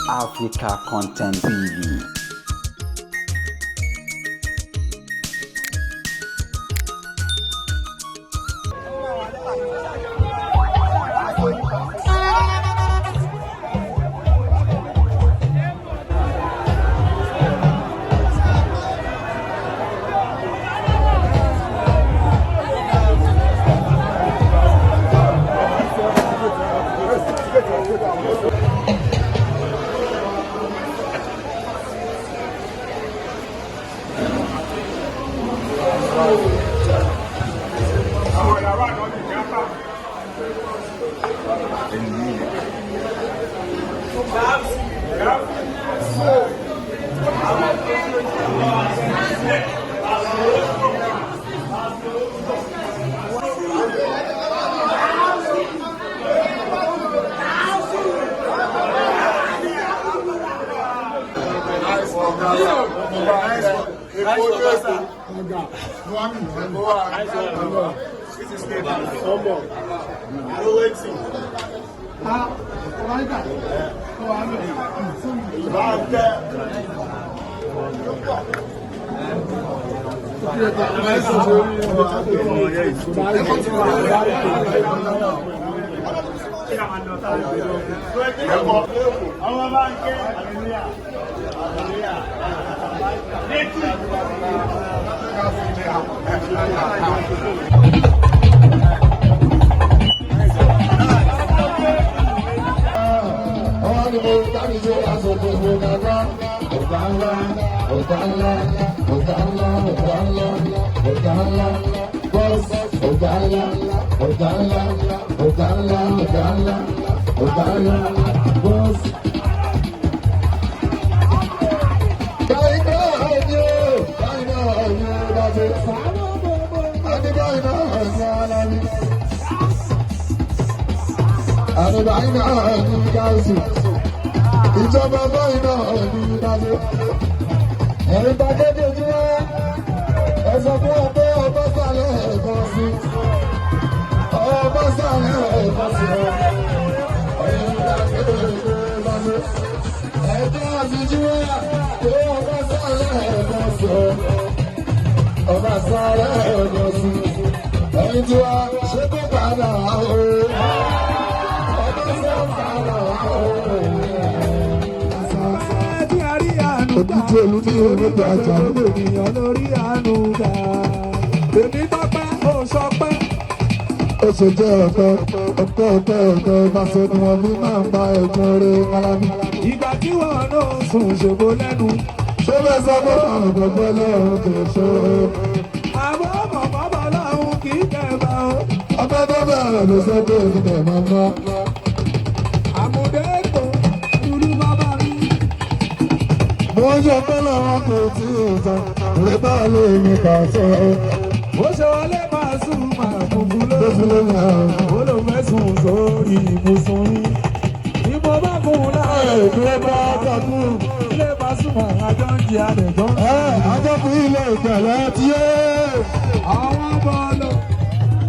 Africa Content TV. Ìjọba báyìí náà ní ìdájọ́. Ẹ̀yin bá kéde ojú wá, ẹ sọ fún ọ pé ọba sálẹ̀ ẹ̀kọ́ sí. Ọba sálẹ̀ ẹ̀kọ́ sí ọ. Ẹ̀yin bá kéde ojú wá sí. Ẹ̀jẹ̀ àtijú wá pé ọba sálẹ̀ ẹ̀kọ́ sí ọ. Ọba sálẹ̀ ẹ̀kọ́ sí. Ẹ̀yin tí wá ṣé kó padà wá o. Ọba sálẹ̀ padà wá o. Ojútùú olú ní olóògbé àjà. Ènìyàn lórí àánú gbà. Èmi tọ́pẹ́, ó sọpẹ́. Ó ṣe jẹ́ ọ̀pẹ ọ̀pẹ ọ̀pẹ ọ̀pẹ ìbáṣe ni wọ́n fi máa ń gba ẹ̀gbọ́n rẹ̀ kálábí. Ìgbà tí wọ́n náà sùn ṣògo lẹ́nu. Ṣé bẹ́ẹ̀ sọ pé àwọn ọ̀pẹ lọ́run kò ṣe é? Àmọ́ bàbá bàbá òun kì í kẹ̀bà o. Ọpẹ́ tó bẹ̀rẹ̀ ló sọ pé òun kò máa mọ́. Àmùdé ètò dúdú bàbá mi. Mo ń yọ pé lọ́wọ́ kò tí ì tán, lè bá lè mi kà sọ. Ó ṣe wọlé máa sùn máa funfun Tó lórí. fi lé mi hàn. Ó ló fẹ́ sùn sórí ibùsùn mi. Bí mo bá fún un láàyè Ìpínlẹ̀ bá takú. ilé bá súnmọ́ àjọ ń jẹ àdẹ̀jọ́. Ẹ àjọ fún ilé ìpẹ̀lẹ́ tí yé. Àwọn bọ́ọ̀lù.